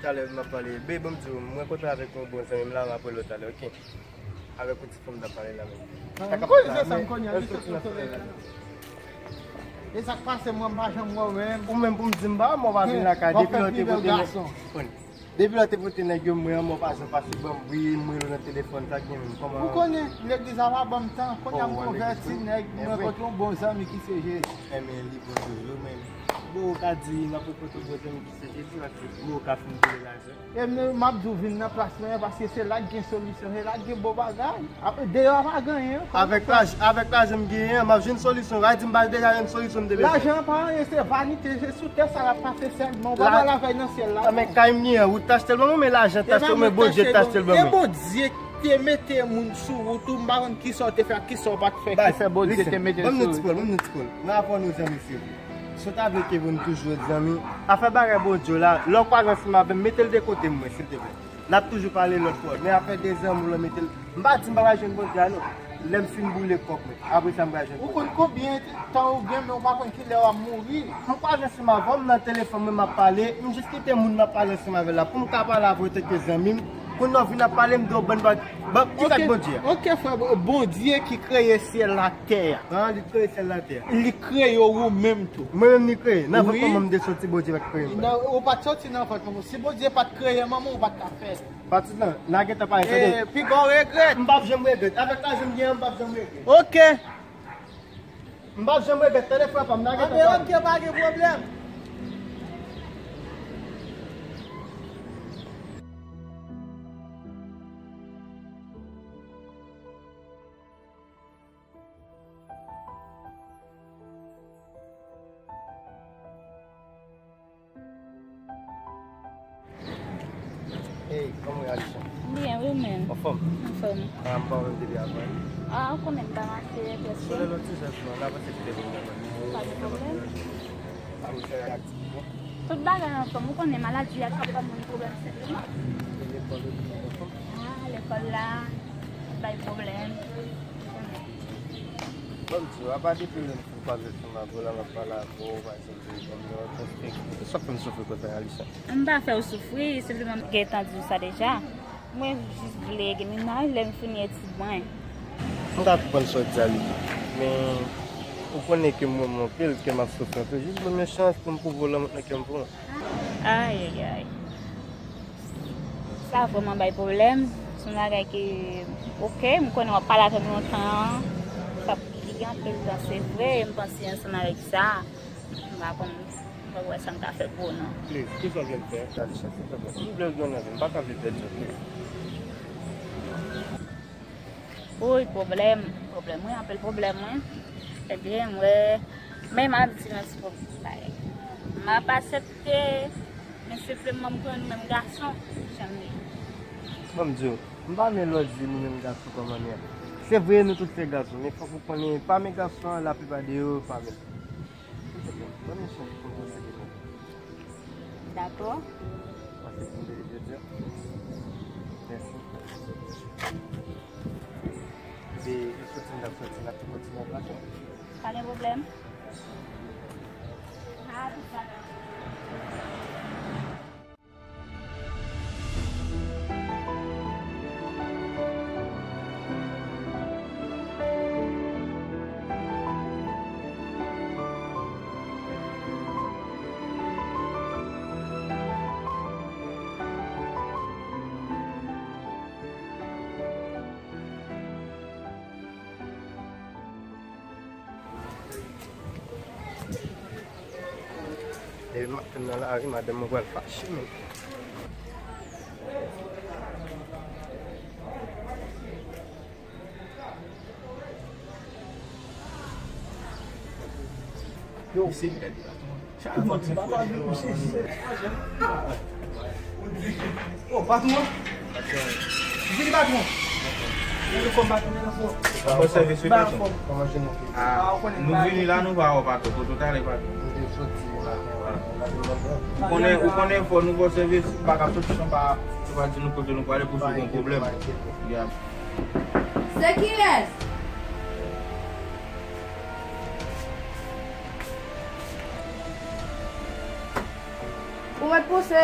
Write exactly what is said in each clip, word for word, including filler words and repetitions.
Talè m ap pale. Be, ban m di w, m rankontre avèk yon bon zanmi m la, m ap rele w talè, oke? Avèk yon ti fanm m t ap pale la menm. Sa k ap fèt la, men, èske w ti nan fè la? E sa k pase, mwen, m pa janm wè w menm. Ou menm pou m di m pa, mwen pa vin lakay. Depi lè w te pote nèg, depi lè w te pote nèg yo, mwen, mwen pa janm pase ban m bri, m rele w nan telefòn, sa k gen menm, kòman? Ou konnen, legliz la pa ban m tan, konnen m konvèti, nèg, m rankontre yon bon zanmi ki se Jezi. Enben, li bon toujou, men. Bon, ou ka di, m ap rankontre yon bon zanmi ki se Jezi, paske bon, ou ka fin boule lajan. E m, m ap di w vin nan plas mwen an, paske se la k gen solisyon, se la k gen bon bagay. Deyò a pa gen anyen. Avèk laj-, avèk lajan m genyen an, m ap jwenn solisyon. Sa di m pa deja jwenn solisyon m te bezwen. Lajan an pa anyen, se vanite, se sou tè sa l ap pase sèlman. Ou pa pral avè l nan syèl la. Men kay m genyen an, ou t achte l ban mwen, men lajan t achte l, men Bondye t achte l ban mwen. E Bondye te mete moun sou wout ou, m pa konn kisa w te fè ak kisa w pa t fè, ki fè Bondye te mete l sou wout ou. Ban m yon ti pòl, ban m yon ti pòl. Mwen avè w nou zanmi, se vre. Si w ta vle ke nou toujou ret zanmi, afè bagay Bondye la, lè w kwaze ansanm avè m, mete l de kote mwen, silteplè. N ap toujou pale lòt fwa. Men afè de zanmi w lan, mete l. M pa di m pa pral jwenn Bondye a, non. Lè m fin boule kòb mwen, apre sa m pral jwenn Bondye. Ou konn konbyen tan ou gen, men ou pa konn kilè w ap mouri. M kwaze ansanm avè w, m nan telefòn mwen, m ap pale. M jis kite moun m ap pale ansanm avè l la. Pou m ka pale avè w antanke zanmi m, kounye a w vin ap pale, m di w bann bagay. Ban, ki sa k Bondye a? Ok, frè, Bondye ki kreye syèl la, tè a. Ah, li kreye syèl la, tè a. Li kreye w ou menm tou. Mwen menm li kreye. Nan vant manman m te soti, Bondye pa t kreye m. Nan, ou pa t soti nan vant manman w. Si Bondye pa t kreye manman w, ou pa t ka fèt. Patislan, n a gentan pale, tande. Eh, piga w regrèt. M p ap janm regrèt. Avèk lajan m genyen an, m p ap janm regrèt. Ok. M p ap janm regrèt. Tande frè pa m, n a gentan pale. Anben, ok, pa gen pwoblèm. Hey, kòman w ye, Alisha? Byen, wi, ou menm? Anfòm? Anfòm. Ah, m pa wè w depi avan. Ah, ou konnen m pa mache, prèske. Sou lè lòt ti jan, sinon, n a panse kite pou mwen. Pa gen pwoblèm. Ah, ou fè aktivite? Tout bagay anfòm. Ou konnen maladi a k ap ban moun pwoblèm senpleman. E lekòl ou, anfòm? Ah, lekòl la, bay pwoblèm. Ou konnen. Ban m di w, apa depi lè m fin kwaze ansanm avè w la, m ap pale avè w, pa egzanp, telefòn nan, konflik. Sa k fè m soufri konsa, Alisha? M pa fè w soufri, se vre m gentan di w sa deja. Mwen jis vle gen mennaj, lè m fini etid mwen. M ka konprann sa w di a, Lili. Men, ou konnen ke m renmen w anpil, ke m ap soufri anpil. Jis ban m yon chans pou m pwouve w lanmou nan kè m pou ou. Ayayay. Sa vrèman bay pwoblèm. Se yon bagay ki, oke, m konnen w ap pale avè m lontan. Sa ki gen anpil tan, se vre, m panse ansanm avèk sa. M pa konn, m pa wè sa m ka fè pou ou, non. Please, kisa w vle m fè? Alisha, silvouplè. M vle w gen nan vi m, m pa ka viv pèdi w, please. Woy, pwoblèm, pwoblèm, wi, anpil pwoblèm, wi. Ebyen, m wè, men m ap di nou ti pwoblèm bagay. M ap aksepte, men senpleman m konnen nou menm gason, jan nou ye. Ban m di w, m pa vle lòt di nou menm gason kòman nou ye. Se vre, nou tout se gason, men fòk ou konnen, pami gason an, laplipa de yo, pa menm. Silvouplè, ban m yon chans pou m pran sa devan. Dakò. Pase pou m veye jodi a. Mèsi. Epi, nou soti, n ap soti, n ap tou kontinye ap mache. Pa gen pwoblèm. A tout bagay. Depi m ap tann nan lari, madanm mwen pral fache menm. Yo, se Ou fon ti papa vin pou sezi. Oh, patwon. Vini, patwon. Vini, fò patwon, vini, fò. Ou fè sèvis wi, patwon. Ah, nou vini la, nou pa wè w, patwon. Kote w t ale, patwon? Ou konnen, ou konnen fò nou fè sèvis, nou pa ka soti san pa, nou pa di nou kote nou prale pou si w gen pwoblèm. Yeah. Se kiyès? Ou mèt pouse.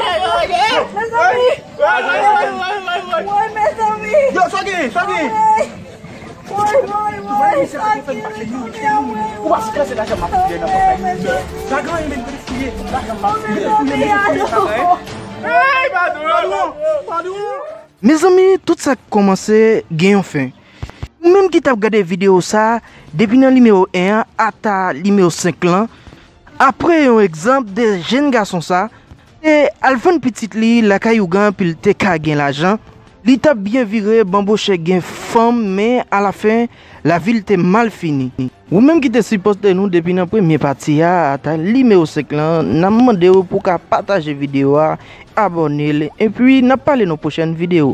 Mezanmi! Woy, mezanmi! Yo, sa gen, sa gen? Woy, woy, woy, sa gen? Ou pa strese lajan m ap fouye nan pòch la. Sa gen anyen menm pou fouye, lajan m ap fouye. Mezanmi, tout sa k kòmanse gen yon fen. Ou menm ki t ap gade videyo sa a, depi nan nimewo en an ata nimewo senk lan, apre yon egzanp de jenn gason sa, te al vann pitit li lakay ougan pou l te ka gen lajan. Li t ap byen vire, banboche gen fanm, men alafen, lavi l te mal fini. Ou menm ki te sipòte nou depi nan premye pati a ata nimewo senk lan, n ap mande w pou w ka pataje videyo a, abòne l, epi n ap pale nan pwochèn videyo.